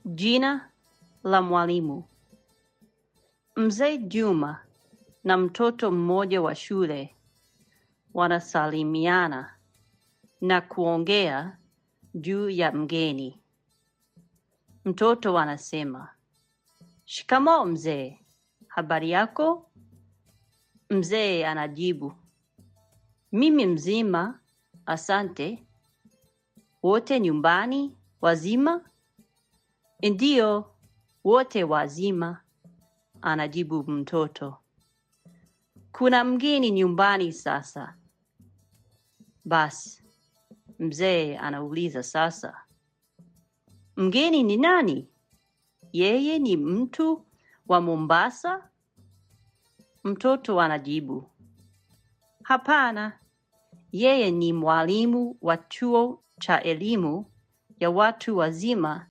Jina la mwalimu. Mzee Juma na mtoto mmoja wa shule wanasalimiana na kuongea juu ya mgeni. Mtoto anasema, "Shikamoo mzee, habari yako?" Mzee anajibu, "Mimi mzima, asante. Wote nyumbani wazima?" "Ndiyo, wote wazima," anajibu mtoto. "Kuna mgeni nyumbani sasa." Basi, mzee anauliza sasa, "Mgeni ni nani? Yeye ni mtu wa Mombasa?" Mtoto anajibu, "Hapana, yeye ni mwalimu wa chuo cha elimu ya watu wazima